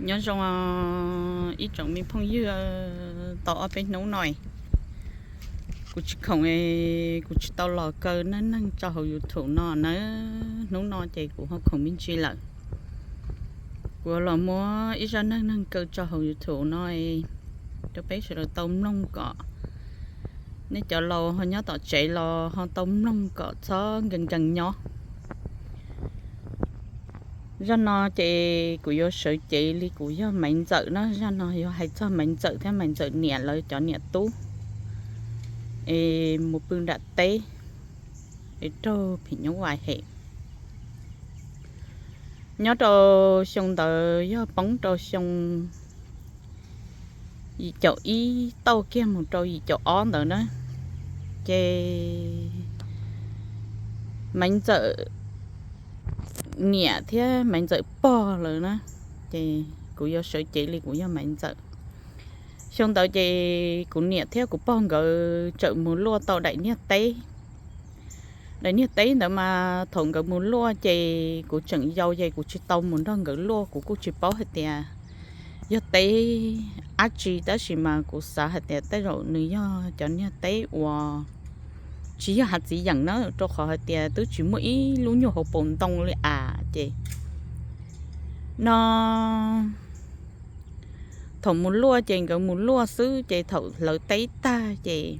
Nyob zoo ib tsoom me phooj ywg, tau ob peb hnub no kuv tsis khoom, kuv tsis tau los kaw neej neeg tso hauv YouTube no na. Hnub no ces kuv ho khoom me ntsis lawm. Kuv los muab ib zaj neej neeg kaw tso hauv YouTube no rau peb sawv daws tau mloog kom nej cov laus ho nyob tom tsev los ho tau mloog kom txhob nkees nkees nyob. Zaj no ces kuv yuav sawv cev li kuv yog Maiv Ntxawm na. Zaj no yuav hais txog Maiv Ntxawm thiab Maiv Ntxawm niam lawv cov niam tub es mus pw nram teb es raug phim nyuj vais hem. Nyob rau xyoo ntawd yog poob rau xyoo yim caum ib tauj kiag mus rau yim caum ob ntawd na, ces Maiv Ntxawm niam thiab Maiv Ntxawm pog lawm na, ces kuv yuav sawv cev li kuv yog Maiv Ntxawm. Xyoo ntawd ces kuv niam thiab kuv pog nkawd txawm mus luaj tau daim niag teb. Daim niag teb ntawd mas thaum nkawd mus luaj ces kuv tseem yau ces kuv tsis tau mus nrog nkawd luaj, kuv kuj tsis paub hais tias yog teb dab tsi, tab sis mas kuv xav hais tias tej zaum nws yog cov niag teb uas tsis yog hav txiv yeem na, rau qhov hais tias twb tsis muaj ib lub nyuag hauv paus ntoo li as ces no. Thaum mus luaj ces nkawd mus luaj xwb, ces thaum hlawv teb tag ces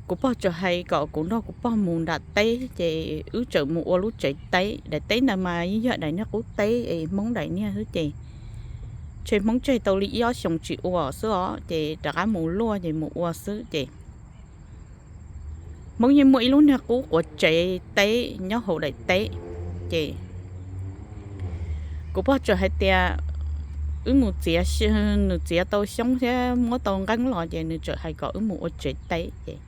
kuv pog txawm hais kom kuv nrog kuv pog mus nram teb, ces wb txawm mus ua lub tsev teb. Daim teb ntawd mas yeej yog daim niag qub teb es Hmoob daim niag xwb ces ntshe Hmoob tseg tau li ib ob xyoos tsis ua xwb os, ces rov qab mus luaj ces mus ua xwb ces Hmoob yeej muaj ib lub niag qub quav tsev teb nyob hauv daim teb. Ces kuv pog txawm hais tias wb mus txiav, nws txiav tau xyoob thiab muab tau nqeeb los ces nws txawm hais kom wb mus ua tsev teb ces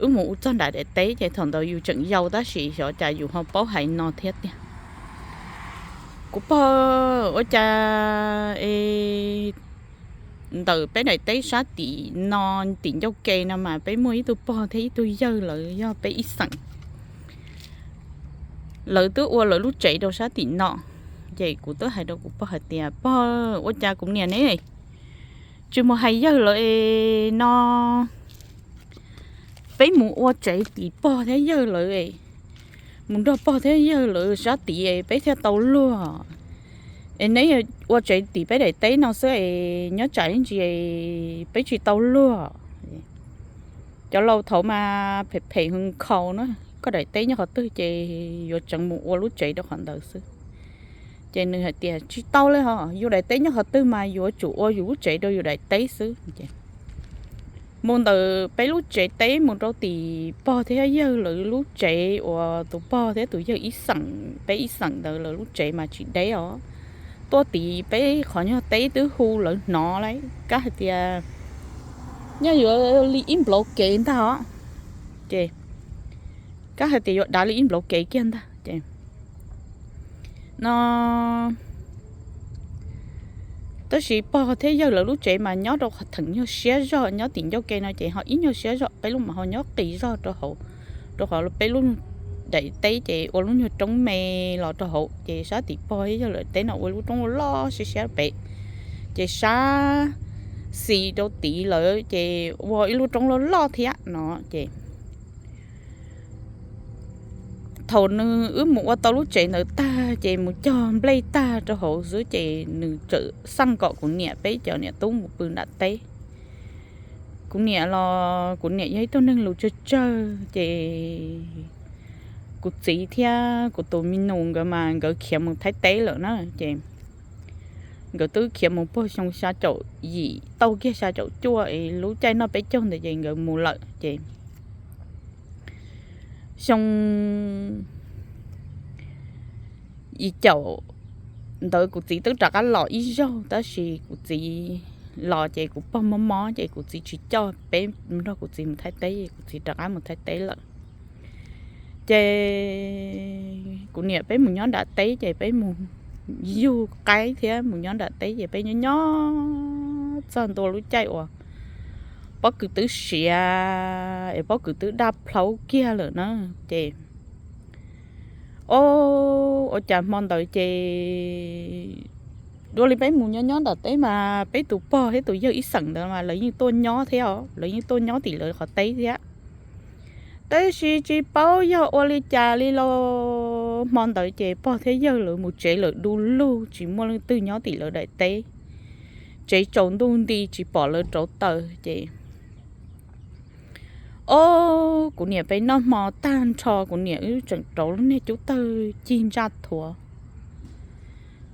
wb mus ua txog nram daim teb ces thaum ntawd yus tseem yau tab sis xyov cas yus ho paub hais no thiab tiag. Kuv pog, ua cas es ntawm peb daim teb sab tim no, tim ncauj ke no mas peb muaj ib tug pog thiab ib tug yawg, lawv yog peb ib xeem. Lawv twb ua lawv lub tsev rau sab tim no. Ces kuv twb hais rau kuv pog hais tias, pog, ua cas kuv niam ne tsis mus hais yawg lawv es no peb mus ua tsev tim pog thiab yawg lawv es, mus nrog pog thiab yawg lawv sab tid es peb thiaj tau luag. Es neb ua tsev tim peb daim teb no xwb es nyob tsam ib ntsis peb tsis tau luag. Cov laus thaud mas phem phem hwv nkhaus na, koj daim teb nyob qhov twg ces yuav tseev mus ua lub tsev rau qhov ntawd xwb. Ces nws hais tias tsis tau li hos, yus daim teb nyob qhov twg mas yuav tsum ua yus lub tsev rau yus daim teb xwb. Mus ntawm peb lub tsev teb mus rau tim pog thiab yawg lawv lub tsev uas tus pog thiab tus yawg ib xeem, peb ib xeem ntawd lawv lub tsev mas tsis deb os. Tuaj tim peb qhov nyuag teb twb hu lawv hnov lawm, kab hais tias nyob yuav li ib nplauv kev ntag os. Ces kab hais tias yuav dav li ib nplauv kev kiag ntag ces no. Tab sis pog thiab yawg lawv lub tsev mas nyob rau qhov theem nyuag siab zog, nyob tim ncauj ke no ces ho ib nyuag siab zog, peb lub mas ho nyob qis zog rau hauv, rau qhov peb lub daim teb ces ua lub nyuag roob me los rau hauv, ces sab tim pog thiab yawg lawv teb no ua lub roob loj siab siab pem, ces sab xis rau tid lawm ces ua ib lub roob loj loj thiab no ces thaum nws wb mus ua tau lub tsev ntawd tag ces mus cog nplej tag rau hauv xwb ces nws txawm xaj kom kuv niam peb cov niam tub mus pw nram teb. Kuv niam los kuv niam yog ib tug neeg lus tsawg tsawg ces kuv txiv thiab kuv tus me nus nkawd mas nkawd khiav mus Thaib teb lawm na ces nkawd twb khiav mus puag xyoo xya caum yim tauj kiag xya caum cuaj es lub caij noj peb caug ntawd ces nkawd mus lawm ces xyoo yim caum ntawd kuv txiv twb rov qab los ib zaug tab sis kuv txiv los ces kuv pog mob mob ces kuv txiv tsis coj peb nrog kuv txiv mus Thaib teb, kuv txiv rov qab mus Thaib teb lawm. Ces kuv niam peb mus nyob nram teb ces peb mus yug qaib thiab mus nyob nram teb ces peb nyob nyob txog ntua lub caij uas pob kws twb siav es pob kws twb daj plhaub kiag lawm na ces o, ua cas hmo ntawd ces Dua li peb mus nyob nyob nram teb mas peb tus pog thiab tus yawg ib xeem ntawd mas lawv yeej tuaj nyob thiab os, lawv yeej tuaj nyob tim lawv qhov teb thiab. Tab sis tsis paub yog ua li cas li los hmo ntawd ces pog thiab yawg lawv mus tsev lawm du lug, tsis muaj leej twg nyob tim lawv daim teb. Tsev tsaus ntuj nti tsis pom lawv rauv taws ces o, kuv niam peb noj hmo tag nrho kuv niam wb tseem rauv lub niag cub tawg cig ntsaj thuav.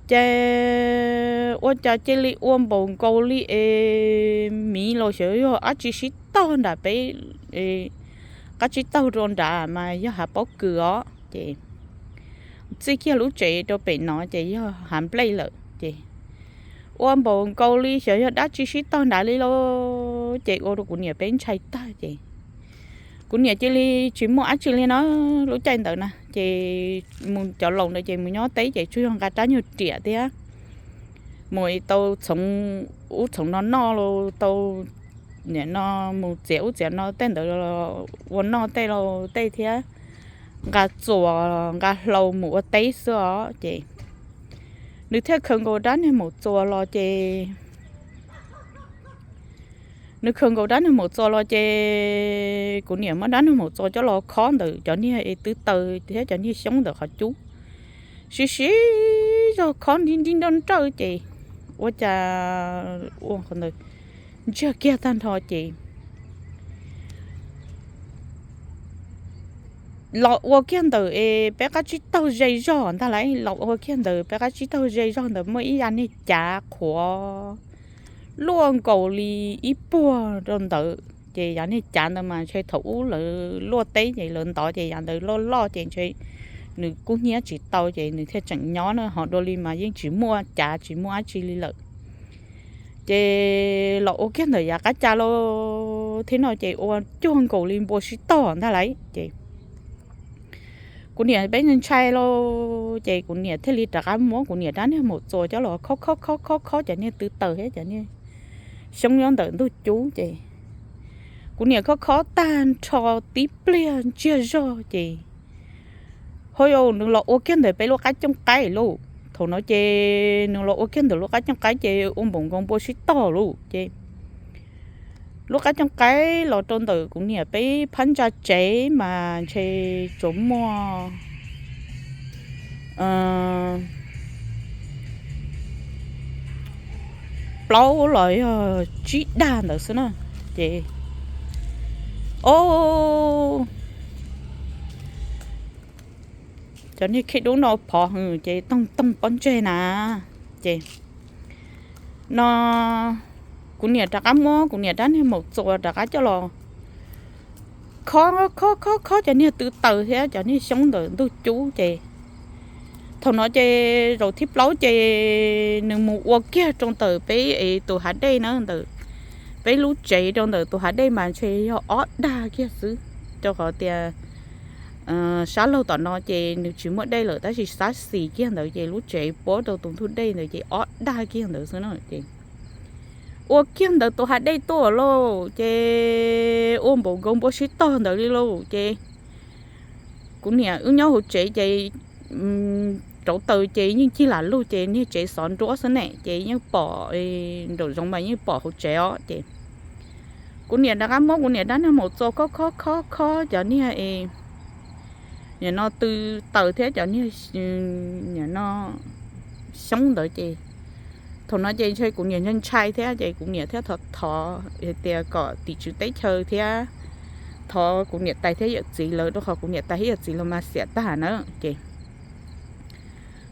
Ces ua cas cia li ua npaum nkaus li es miv los xyov yog dab tsi sib tog nram peb, qab tsib taug rau nrad mas yog hav pob kws os ces txij kiag lub tsev rau pem no ces yog hav nplej lawm ces ua npaum nkaus li xyov yog dab tsi sib tog nrad li lauj. Ces ua rau kuv niam peb ntshai tag ces kuv niam cia li tsis muaj dab tsi li na. Lub caij ntawd na ces mus cov laus ntawd ces mus nyob teb ces tsuas yog nqa rab nyuag riam thiab mus tau txhoov ub txhoov no noj los tau, nim no mus txiav ub txiav no tej ntawd ua noj tej los tej thiab nqa txuas nqa hlau mus ua teb xwb os ces nws thiaj khaws nkaus rab niag maum txuas los ces nws khaws nkaus rab niag maum txuas los ces kuv niam muab rab niag maum txuas coj los khob ntawm cov niag es tw taws thiab cov niag xyoob ntawm qhov cub, siv siv zog khob nrib nrib nrawj nrawj ces ua cas ua qhov ntawd ntsiag kiag tag nrho ces los ua kiag ntawm es peb qab tsib taug ze zog ntag lauj, los ua kiag ntawm peb qab tsib taug ze zog ntawd muaj ib yav niag cav qhuav luaj nkaus li ib puag rau ntawd ces yav niag cav ntawd mas ntshe thaum ub lawv luaj teb ces lawv ntov ces yav ntawd loj loj ces ntshe nws kub hnyiab tsis tau ces nws thiaj tseem nyob na, ho dua li mas yeej tsis muaj cav tsis muaj dab tsi li lawm. Ces los ua kiag ntawm yav qab cav los thiab no ces ua cuag nkaus li npua sib tog ntag lauj ces kuv niam peb ntshai lauj ces kuv niam thiaj li rov qab muab kuv niam rab niag maum txuas coj los khob khob khob khob khob cov niag tw taws thiab cov niag xyoob nyob ntawm ntug cub ces kuv niam khob khob tag nrho tib pliag ntsiag zog ces ho yog nws los ua kiag ntawm peb lub qab cooj qaib lauj. Thaum no ces nws los ua kiag ntawm lub qab cooj qaib ces ua npaum nkaus npua sib tog lauj ces lub qab cooj qaib los rau ntawm kuv niam peb phab ntsa tsev mas ntshe tsuas muaj plaub los yog tsib dag ntawd xwb na ces o, cov niag khib dub no phov hwv ces toog toog pob ntseg na ces no kuv niam rov qab muab kuv niam rab niag maum txuas rov qab coj los khob khob khob khob cov niag tw taws thiab cov niag xyoob ntawm ntug cub ces thaum no ces zaum thib plaub ces nws mus ua kiag rau ntawm peb es tus hav dej na, ntawm peb lub tsev rau ntawm tus hav dej mas ntshe yog ob dag kiag xwb, rau qhov tias sab laug tom no ces nws tsis muaj dej lawm tab sis sab xis kiag ntawd ces lub tsev puab rau tus ntug dej ntawd ces ob dag kiag ntawd xwb na ces ua kiag ntawd tus hav dej tuaj lauj ces ua npaum nkaus npua sib tog ntawd li lauj ces kuv niam wb nyob hauv tsev ces rauv taws ces yeej cig lam lug ces niag tsev xov nruab xwb ne ces yeej pom nraum zoov mas yeej pom hauv tsev os ces kuv niam rov qab muab kuv niam rab niag maum txuas khob khob khob khob cov niag es nim no tw taws thiab cov niag nim no xyoob ntawd ces thaum no ces ntshe kuv niam ntshai ntshai thiab ces kuv niam thiaj thov thov hais tias kom tim tswv teb chaws thiab thov kuv niam tais thiab yawm txiv lawv, rau qhov kuv niam tais thiab yawm txiv lawv mas xiam tag na ces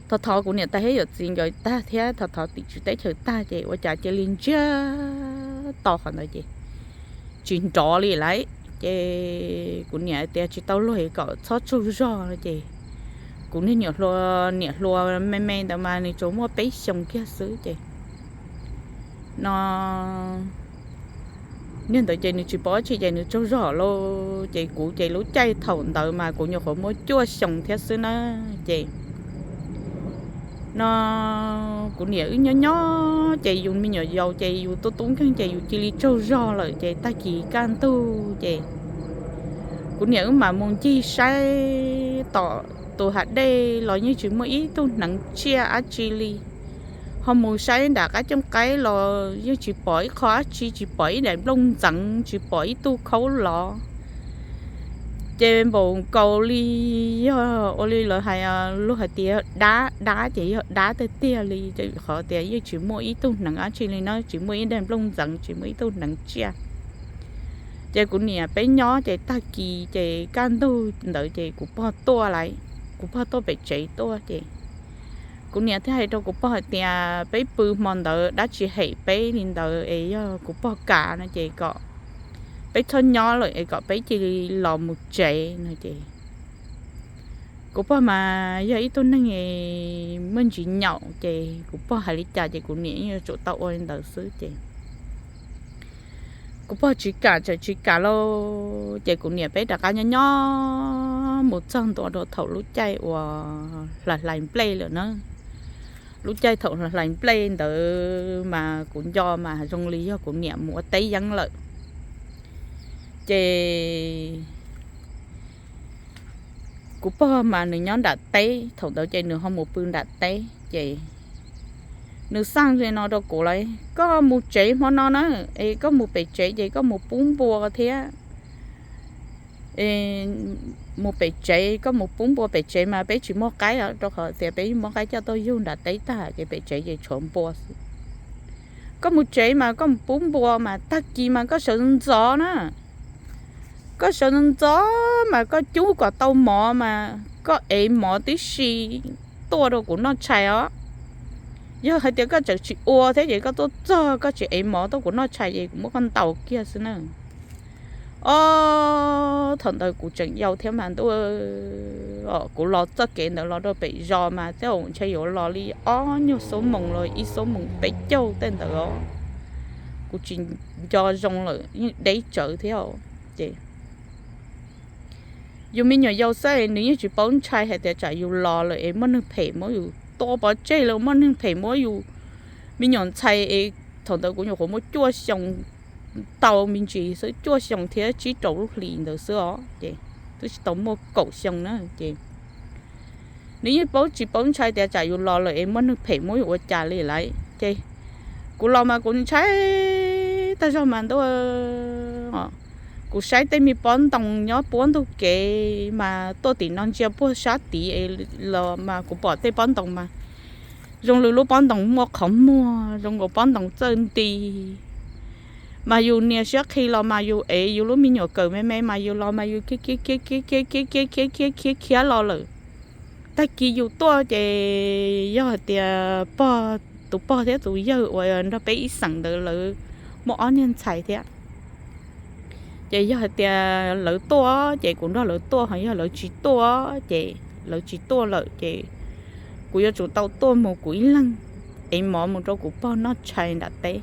thov thov kuv niam tais thiab yawm txiv nkawd tag thiab thov thov tim tswv teb chaws tag ces ua cas cia li ntsiag to qhov ntawd ces tsis nrov li lauj. Ces kuv niam tias tsis tau luag kom txhob tsaug zog no ces kuv niag niam hluas, niam hluas me me ntawd mas nws tsuas muaj peb xyoos kiag xwb ces no niag ntawd ces nws tsis pom dab tsi ces nws tsaug zog lauj. Ces kuv ces lub caij thaum ntawd mas kuv nyuam qhuav muaj cuaj xyoos thiab xwb na. Ces no kuv niam wb nyob nyob ces yus me nyuam yaus ces yus tub tub nkeeg ces yus cia li tsaug zog lawm ces tag kis kaj ntug ces kuv niam wb mam mus ncig saib tom tus hav dej los yeej tsis muaj ib tug hneev tsiaj dab tsi li. Ho mus saib nram qab cooj qaib los yeej tsis pom ib qho dab tsi, tsis pom ib daim nplooj ntxeev, tsis pom ib tug khaub lov. Ces npaum nkaus li yog ua li lawv hais, luag hais tias dab, dab ces yog dab tiag tiag li, qhov tias yeej tsis muaj ib tug hneev dab tsi li na, tsis muaj ib daim nplooj ntxeev, tsis muaj ib tug hneev tsiaj. Ces kuv niam peb nyob ces tag kis ces kaj ntug ntawd ces kuv pog tuaj lawm, kuv pog tuaj pem tsev tuaj ces kuv niam thiaj hais rau kuv pog hais tias peb pw hmo ntawd dab tsi hem peb li ntawd es yog kuv pog kam no ces kom peb txhob nyob lawm es kom peb cia li los mus tsev no ces kuv pog mas yog ib tug neeg muaj ntsis nyaum ces kuv pog hais li cas ces kuv niam yeej yuav tsum tau ua li ntawd xwb ces kuv pog tsis kam tseem tsis kam lauj. Ces kuv niam peb rov qab nyob nyob mus txog ntua rau thaum lub caij uas hlais hlais nplej lawm na. Lub caij thaum hlais nplej ntawd mas kuv nco mas zoo li yog kuv niam mus ua teb yeeb lawm. Ces kuv pog mas nws nyob nram teb, thaum ntawd ces nws ho mus pw nram teb ces nws xaj li no rau kuv lawm, koj mus tsev hmo no na, es koj mus pem tsev ces koj mus pub npua thiab. Mus pem tsev, koj mus pub npua pem tsev mas peb tsis muaj qaib os, rau qhov tias peb muab qaib coj tuaj yug nram teb tag ces pem tsev ces tshuav npua xwb. Koj mus tsev mas koj mus pub npua mas tag kis mas koj sawv ntxov na, koj sawv ntxov mas koj cub kom tau mov mas koj ev mov tib si tuaj rau kuv noj tshais os. Yog hais tias koj tseem tsis ua thiab ces koj tuaj txog koj tsis ev mov tuaj kuv noj tshais ces kuv muab koj ntaus kiag xwb na. Os, thaum ntawd kuv tseem yau thiab mas ntuj, kuv los txoj kev ntawd los rau pem zos mas tej zaum ntshe yuav los li ob nyuag xuab moos los ib xuab moos peb caug tej ntawd os. Kuv tsis nco zoo lawm, yeej deb tsawv thiab ces yus me nyuam yaus xwb nws yeej tsis paub ntshai hais tias tsam yus los lawm es muaj neeg phem muab yus tua pov tseg los muaj neeg phem muab yus me nyuam ntxhais es thaum ntawd kuv nyuam qhuav muaj cuaj xyoo tau me ntsis xwb, cuaj xyoo thiab tsib rau lub hlis ntawd xwb os ces twb tsis tau muaj kaum xyoo na ces nws yeej paub tsis paub ntshai tias tsam yus los lawm es muaj neeg phem muab yus ua cas li lawm ces kuv los mas kuv ntshai tag zog mas ntuj. Kuv saib tej me pob ntoo nyob puab ntug kev mas tuaj tim no ntsia puag sab tid los mas kuv pom tej pob ntoo mas zoo li lub pob ntoo muaj qhov muag zoo nkaus pob ntoo txawj nti. Mas yus nias siab qhi los mas yus ev yus lub me nyuam kawm me me mas yus los mas yus khiav khiav khiav khiav khiav khiav khiav khiav khiav khiav los lawm. Tag kis yus tuaj ces yog hais tias pog, tus pog thiab tus yawg uas nrog peb ib xeem ntawd lawv muaj ob niag ntxhais thiab. Ces yog hais tias lawv tuaj ces kuv nrog lawv tuaj, ho yog lawv tsis tuaj ces lawv tsis tuaj lawm ces kuv yuav tsum tau tuaj mus kuv ib leeg, ev mov mus rau kuv pog noj tshais nram teb.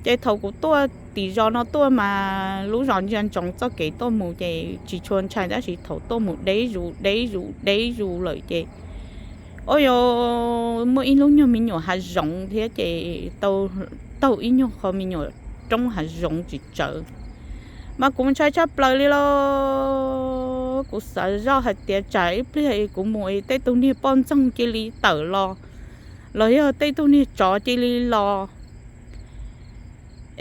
Ces thaum kuv tuaj tim zos no tuaj mas lub zos ntsia ntsoov txoj kev tuaj mus ces tsis tshua ntshai tab sis thaum tuaj mus deb zus deb zus deb zus lawm ces, o yog muaj ib lub nyuag me nyuam hav zoov thiab ces tau, taug ib nyuag qho me nyuam roob hav zoov tsis tsawv. Mas kuv ntshai tshaj plaws li los kuv xav zoj hais tias tsam ib pliag kuv mus es tej tug niag poj ntxoog cia li tawm los, los yog tej tug niag tsov cia li los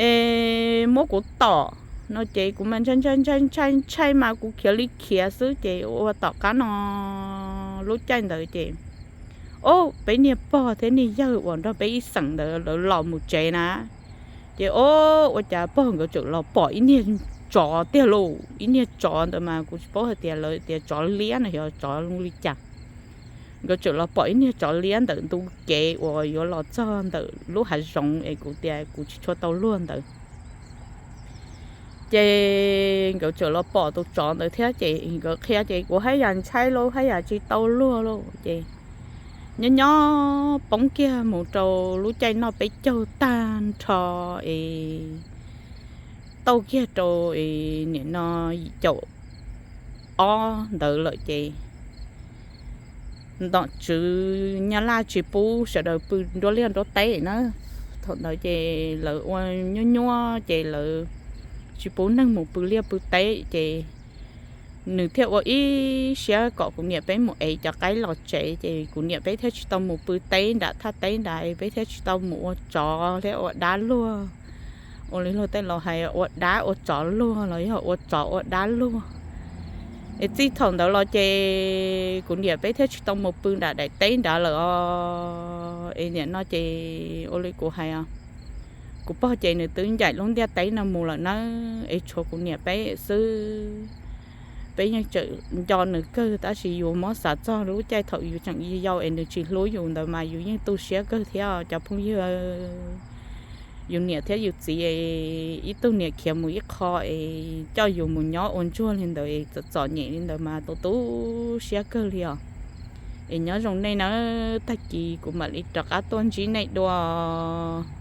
es muab kuv tom no ces kuv mas ntshai ntshai ntshai ntshai ntshai mas kuv khiav li khiav xwb ces ua tom qab no lub caij ntawd ces, o, peb niag pog thiab niag yawg uas nrog peb ib xeem ntawd lawv los mus tsev na. Ces, o, ua cas pog nkawd tseem los pom ib niag tsov tiag lauj, ib niag tsov ntawd mas kuv tsis paub hais tias lawv tias tsov liab no yog tsov zoo li cas. Nkawd tseem los pom ib niag tsov liab ntawm ntu kev uas yuav los txog ntawm lub hav zoov es kuv tias kuv tsis tshua tau luag ntawd. Ces nkawd tseem los pom tus tsov ntawd thiab ces nkawd qhia ces kuv haj yam ntshai lauj, haj yam tsis tau luag lauj ces nyob nyob poob kiag mus rau lub caij noj peb caug tag nrho es tau kiag rau nim no yim caum ob ntawd lawm ces nom tswv Nyab Laj tsis pub sawv daws pw nruab liaj nruab teb na. Thaum ntawd ces lawv ua nyuaj nyuaj ces lawv tsis pub neeg mus pw liaj pw teb ces nws thiaj ua ib siab kom kuv niam peb mus ev cov qaib los tsev, ces kuv niam peb thiaj tsis tau mus pw teb nram thaj teb nrad, peb thiaj tsis tau mus ua tsov thiab ua dab luag. Ua li luag tej laus hais ua dab ua tsov luag los yog ua tsov ua dab luag. Es txij thaum ntawd los ces kuv niam peb thiaj tsis tau mus pw nram daim teb nrad lawm os. Es nim no ces ua li kuv hais os, kuv pog ces nws twb ncaim lub ntiaj teb no mus lawm nawb, es tshuav kuv niam peb xwb. Peb yeej tseem nco nws kawg, tab sis yus muab xav txog lub caij thaum yus tseem yau es nws tsis hlub yus ntawd mas yus yeej tu siab kawg thiab cov phooj ywg. Yus niam thiab yus txiv ib tug niam khiav mus ib qho es coj yus mus nyob ua ntsuag li ntawd es txom txom nyem li ntawd mas tu tu siab kawg li os. Es nyob zoo nej nawb, tag kis kuv mam li rov qab tuaj ntsib nej dua.